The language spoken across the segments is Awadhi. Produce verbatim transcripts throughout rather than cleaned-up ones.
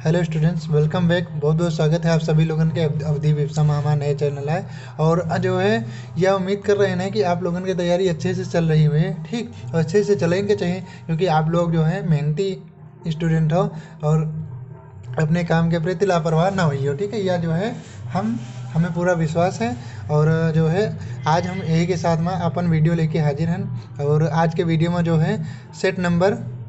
Hello students, welcome back। बहुत बहुत स्वागत है आप सभी लोगन के अव-, अवधी विपसा में हमारे नए चैनल आए। और जो है, यह उम्मीद कर रहे हैं कि आप लोगन की तैयारी अच्छे से चल रही हुई है, ठीक, और अच्छे से चलेंगे चाहिए, क्योंकि आप लोग जो है मेहनती स्टूडेंट हो और अपने काम के प्रति लापरवाह ना होइयो, ठीक है। यह जो है, हम हमें पूरा विश्वास है। और जो है, आज हम यही के साथ में अपन वीडियो लेके हाजिर हैं। और आज के वीडियो में जो है, सेट नंबर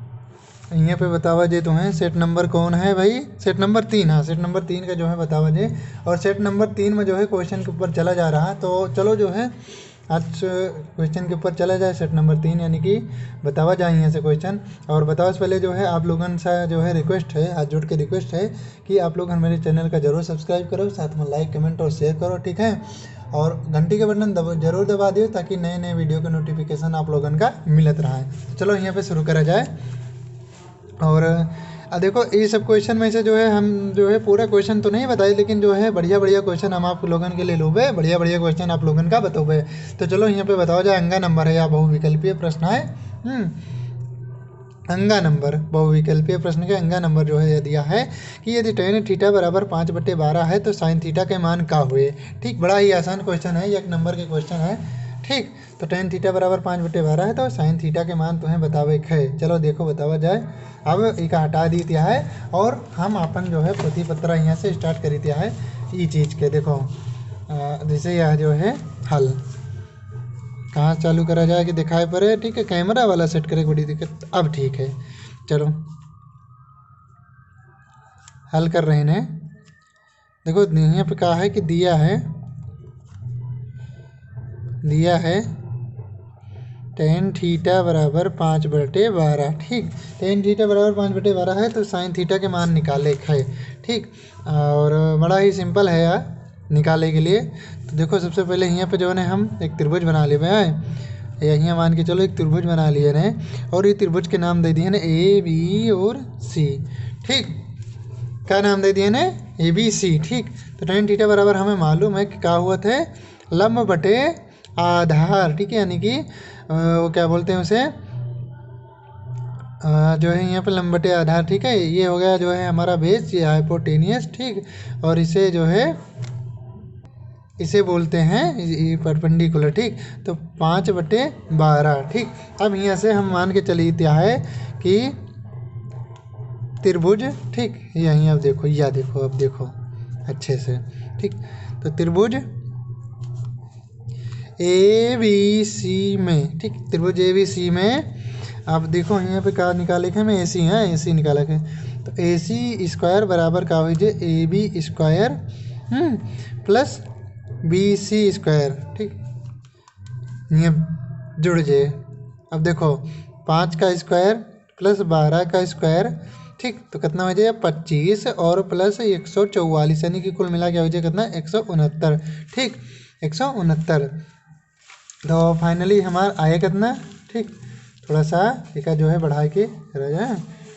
यहाँ पे बतावा जे तुम्हें, सेट नंबर कौन है भाई? सेट नंबर तीन, हाँ, सेट नंबर तीन का जो है बतावा जे। और सेट नंबर तीन में जो है क्वेश्चन के ऊपर चला जा रहा, तो चलो जो है आज क्वेश्चन के ऊपर चला जाए, सेट नंबर तीन, यानी कि बतावा जाए यहाँ से क्वेश्चन। और बतावे से पहले जो है आप लोगन से जो है रिक्वेस्ट है, हाथ जोड़ के रिक्वेस्ट है कि आप लोग हमारे चैनल का जरूर सब्सक्राइब करो, साथ में लाइक, कमेंट और शेयर करो, ठीक है। और घंटी के बटन दब-, जरूर दबा दियो, ताकि नए नए वीडियो के नोटिफिकेशन आप लोगन का मिलत रहे। तो चलो यहाँ पे शुरू करा जाए। और आ देखो, ये सब क्वेश्चन में से जो है, हम जो है पूरा क्वेश्चन तो नहीं बताए, लेकिन जो है बढ़िया बढ़िया क्वेश्चन हम आप लोगन के लिए लोबे, बढ़िया बढ़िया क्वेश्चन आप लोगन का बतोबे। तो चलो यहाँ पे बतावा जाए, अंगा नंबर है या बहुविकल्पीय प्रश्न है। हम्म, अंगा नंबर, बहुविकल्पीय प्रश्न के अंगा नंबर जो है यह दिया है कि यदि टैन थीटा बराबर पाँच बटे बारह है तो साइन थीटा के मान का हुए। ठीक, बड़ा ही आसान क्वेश्चन है, एक नंबर के क्वेश्चन है। ठीक, तो टैन थीटा बराबर पाँच बटे बारह है, तो साइन थीटा के मान तुम्हें बतावे के है। चलो देखो, बतावा जाए। अब इका हटा दी दिया है और हम अपन जो है पोथी पत्रा यहाँ से स्टार्ट करी दिया है। ई चीज़ के देखो, अ, जैसे यह जो है हल, कहाँ चालू करा जाए कि दिखाई पड़े, ठीक है, कैमरा वाला सेट करे, बड़ी दिक्कत। अब ठीक है, चलो हल कर रहे हैं। देखो, यहाँ पे कहा है कि दिया है, दिया है टैन थीटा बराबर पाँच बटे बारह। ठीक, टैन थीटा बराबर पाँच बटे बारह है, तो साइन थीटा के मान निकाले के है। ठीक, और बड़ा ही सिंपल है यार निकाले के लिए। तो देखो, सबसे पहले यहाँ पे जो है हम एक त्रिभुज बना लेबे हैं। या यहाँ मान के चलो एक त्रिभुज बना लिए ने, और ये त्रिभुज के नाम दे दिए ने ए, बी और सी। ठीक, का नाम दे दिए ने? A B C. ठीक, तो टैन थीटा बराबर हमें मालूम है कि का हुआ था, लंब बटे आधार। ठीक है, यानी कि अ, वो क्या बोलते हैं उसे, अ, जो है यहाँ पे लंब बटे आधार। ठीक है, ये हो गया जो है हमारा बेस, ये हाइपोटेनियस। ठीक, और इसे जो है, इसे बोलते हैं ये परपेंडिकुलर। ठीक, तो पाँच बटे बारह। ठीक, अब यहाँ से हम मान के चलिए क्या है कि त्रिभुज, ठीक, यहीं अब देखो, या देखो, अब देखो अच्छे से। ठीक, तो त्रिभुज ए बी सी में, ठीक, त्रिभुज ए बी सी में अब देखो यहाँ पे का निकाले के, हमें ए सी है, ए सी निकाले के। तो ए सी स्क्वायर बराबर का हुई जे, A B square plus B C square. ठीक, ये जुड़ जे। अब देखो, पाँच का स्क्वायर प्लस बारह का स्क्वायर, ठीक, तो कितना हो जाए? पच्चीस और प्लस एक सौ चौवालीस, यानी कि कुल मिला के हो जाए कितना? एक सौ उनहत्तर। ठीक, एक सौ उनहत्तर। तो फाइनली हमार आए कितना? ठीक, थोड़ा सा एका जो है बढ़ा के रह जाए।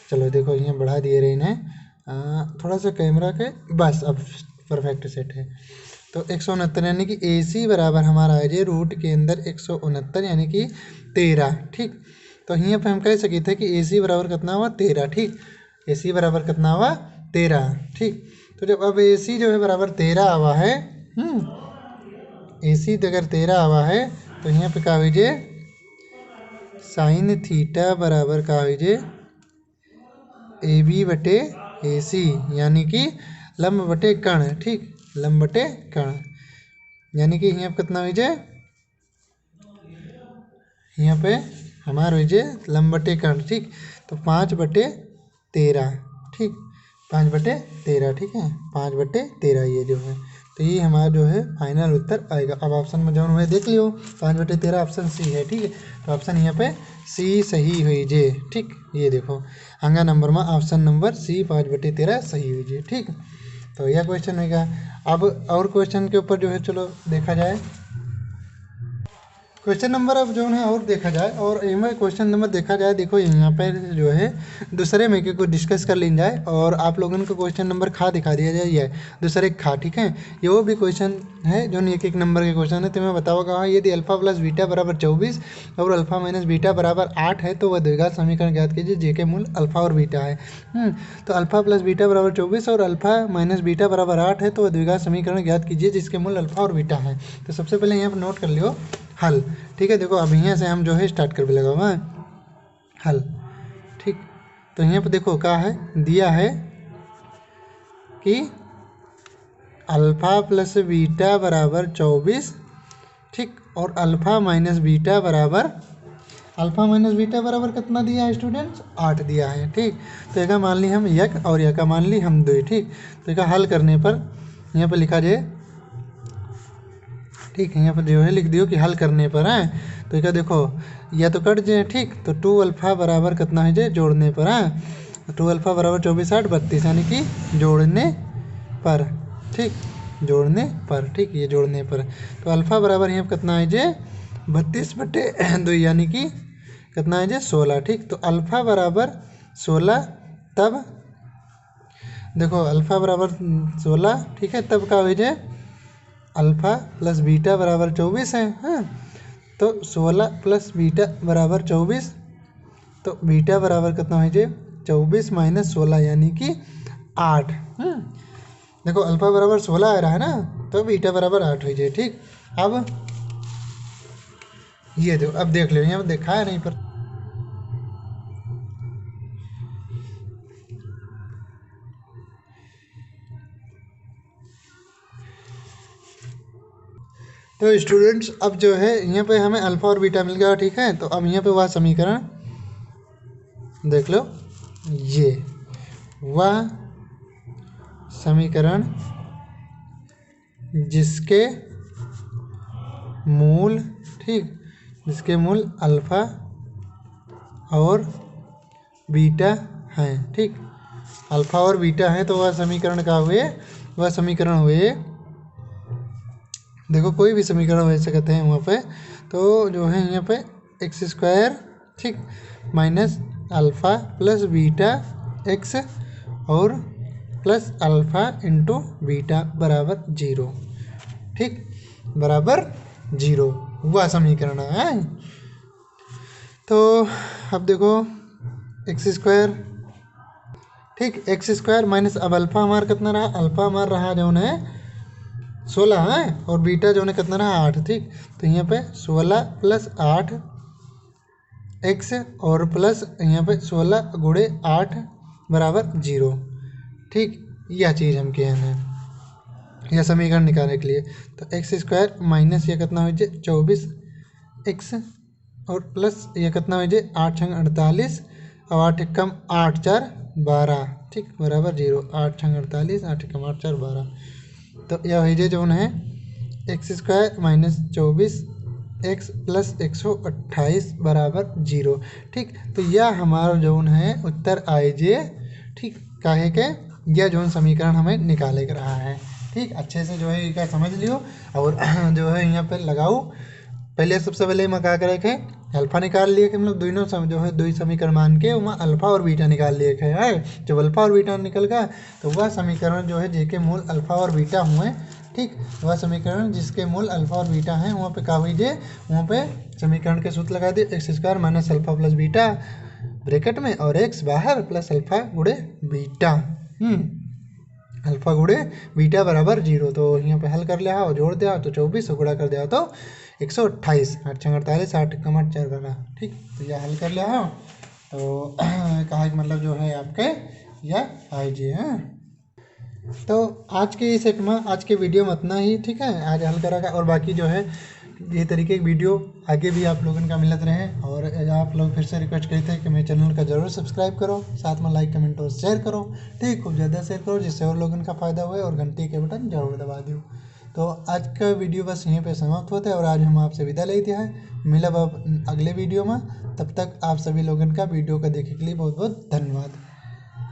चलो देखो, यहाँ बढ़ा दिए रहे इन्हें, आ, थोड़ा सा कैमरा के, बस अब परफेक्ट सेट है। तो एक सौ उनहत्तर, यानी कि ए सी बराबर हमारा आ जाए रूट के अंदर एक सौ उनहत्तर, यानी कि तेरह। ठीक, तो यहाँ पे हम कह सकी थे कि ए सी बराबर कितना हुआ? तेरह। ठीक, ए सी बराबर कितना हुआ? तेरह। ठीक, तो जब अब ए सी जो है बराबर तेरह आवा है, हम्म, ए सी तो अगर तेरह आवा है, तो यहाँ पे का हुई जे? साइन थीटा बराबर का हुई जे? ए बी बटे ए सी, यानी कि लंब बटे कर्ण। ठीक, लंब बटे कर्ण, यानी कि यहाँ पे कितना हुई जे? यहाँ पे हमार हुई जे लंब बटे कर्ण। ठीक, तो पाँच बटे तेरह। ठीक, पाँच बटे तेरह। ठीक है, पाँच बटे तेरह ये जो है, तो ये हमारा जो है फाइनल उत्तर आएगा। अब ऑप्शन में जौन हुए देख लियो, पाँच बटे तेरह ऑप्शन सी है। ठीक है, तो ऑप्शन यहाँ पे सी सही हुई जे। ठीक, ये देखो, अंगा नंबर में ऑप्शन नंबर सी पाँच बटे तेरह सही हुई जे। ठीक, तो यह क्वेश्चन होगा। अब और क्वेश्चन के ऊपर जो है, चलो देखा जाए। क्वेश्चन नंबर अब जौन है और देखा जाए, और एमे क्वेश्चन नंबर देखा जाए, देखो यहाँ पे जो है दूसरे में के को डिस्कस कर लीन जाए, और आप लोगन को क्वेश्चन नंबर खा दिखा दिया जाए, ये दूसरे खा, ठीक है। ये वो भी क्वेश्चन है जौन एक एक नंबर के क्वेश्चन है। तो मैं बतावा कहा, यदि अल्फा प्लस बीटा बराबर चउबीस और अल्फा माइनस बीटा बराबर आठ है, तो वह द्विघात समीकरण ज्ञात कीजिए जेके मूल अल्फा और बीटा है। हम्म, तो अल्फा प्लस बीटा बराबर चउबीस और अल्फा माइनस बीटा बराबर आठ है, तो वह द्विघात समीकरण ज्ञात कीजिए जिसके मूल अल्फा और बीटा है। तो सबसे पहले यहाँ पर नोट कर लियो हल, ठीक है। देखो, अब यहाँ से हम जो है स्टार्ट कर भी लगा हुआ है हल, ठीक। तो यहाँ पर देखो का है, दिया है कि अल्फा प्लस बीटा बराबर चउबीस, ठीक, और अल्फा माइनस बीटा बराबर, अल्फा माइनस बीटा बराबर कितना दिया है स्टूडेंट्स? आठ दिया है, ठीक। तो एका मान ली हम एक और एका मान ली हम दो, ठीक। तो एका हल करने पर यहाँ पर लिखा जाए, ठीक है, यहाँ पर जो है लिख दियो कि हल करने पर है। तो एका देखो, या तो कट जाए, ठीक, तो टू अल्फा बराबर कितना है जे जोड़ने पर है, टू अल्फा बराबर चउबीस आठ बत्तीस, यानी कि जोड़ने पर, ठीक, जोड़ने पर, ठीक, ये जोड़ने पर। तो अल्फा बराबर यहाँ पर कितना है जे बत्तीस बटे दो, यानी कि कितना है जे सोलह, ठीक। तो अल्फा बराबर सोलह, तब देखो अल्फा बराबर सोलह, ठीक है, तब का हो जाए, अल्फा प्लस बीटा बराबर चउबीस है, हाँ, तो सोलह प्लस बीटा बराबर चउबीस, तो बीटा बराबर कितना हो जाए, चउबीस माइनस सोलह, यानी कि आठ। हम्म, देखो अल्फा बराबर सोलह आ रहा है ना, तो बीटा बराबर आठ हो जाए, ठीक। अब ये दो, अब देख लो, यहाँ देखा है नहीं पर, तो स्टूडेंट्स, अब जो है यहाँ पे हमें अल्फा और बीटा मिल गया, ठीक है। तो अब यहाँ पे वह समीकरण देख लो, ये वह समीकरण जिसके मूल, ठीक, जिसके मूल अल्फा और बीटा हैं, ठीक, अल्फा और बीटा हैं, तो वह समीकरण का हुए, वह समीकरण हुए, देखो कोई भी समीकरण हो सकते हैं वहाँ पे, तो जो है यहाँ पे एक्स स्क्वायर, ठीक, minus alpha plus beta x और प्लस अल्फा इंटू बीटा बराबर जीरो, ठीक, बराबर जीरो, वह समीकरण है। तो अब देखो एक्स स्क्वायर, ठीक, एक्स स्क्वायर माइनस, अब अल्फा हमार कितना रहा, अल्फा हमार रहा जौन है सोलह है, और बीटा जौन है कितना रहा, आठ, ठीक। तो यहाँ पे सोलह प्लस आठ एक्स और प्लस यहाँ पे सोलह गुणे आठ बराबर जीरो, ठीक, यह चीज़ हम कहे हैं, यह समीकरण निकालने के लिए। तो एक्स स्क्वायर माइनस ये कितना हो जाए, चउबीस एक्स और प्लस ये कितना हो जाए, आठ छंग अड़तालीस, और आठ एकम आठ चार बारह, ठीक, बराबर जीरो, आठ छंग अड़तालीस, आठ एकम आठ चार बारह। तो यह हो जाए जौन है एक्स स्क्वायर माइनस चउबीस एक्स प्लस एक सौ अट्ठाईस बराबर जीरो, ठीक। तो यह हमारा जौन है उत्तर आई जे, ठीक, काहे के यह जौन समीकरण हमें निकाले के रहा है, ठीक। अच्छे से जो है इसका समझ लियो और जो है यहाँ पे लगाओ। पहले सबसे पहले हम का करे के, अल्फा निकाल लिए कि हम लोग दोनों सम-, जो है दो ही समीकरण मान के वहाँ अल्फा और बीटा निकाल लिए के है। जब अल्फा और बीटा निकल गया तो वह समीकरण जो है जेके मूल अल्फा और बीटा हुए, ठीक, वह समीकरण जिसके मूल अल्फा और बीटा हैं, वहाँ पे का हुई जे, वहाँ पे समीकरण के सूत्र लगा दे, X square minus alpha plus beta bracket में और एक्स बाहर प्लस अल्फा गुणे बीटा, हम्म, अल्फा गुणे बीटा बराबर जीरो। तो यहाँ पे हल कर लिया और जोड़ दिया तो चउबीस से गुणा कर दिया तो एक सौ अट्ठाईस, आठ छंग अड़तालीस, आठ कम आठ चार बारह, ठीक। तो यह हल कर लिया हो तो कहा कि मतलब जो है आपके यह आई जे है। तो आज के इस सेट में, आज के वीडियो में इतना ही, ठीक है। आज हल करा का और बाकी जो है ये तरीके की वीडियो आगे भी आप लोगन का मिलत रहे। और आप लोग फिर से रिक्वेस्ट करते हैं कि मेरे चैनल का जरूर सब्सक्राइब करो, साथ में लाइक, कमेंट और शेयर करो, ठीक, खूब ज़्यादा शेयर करो जिससे और लोगन का फ़ायदा हुए, और घंटी के बटन जरूर दबा दियो। तो आज का वीडियो बस यहीं पे समाप्त होता है और आज हम आपसे विदा लेते हैं। मिलब अब अगले वीडियो में, तब तक आप सभी लोगन का वीडियो का देखे के लिए बहुत बहुत धन्यवाद।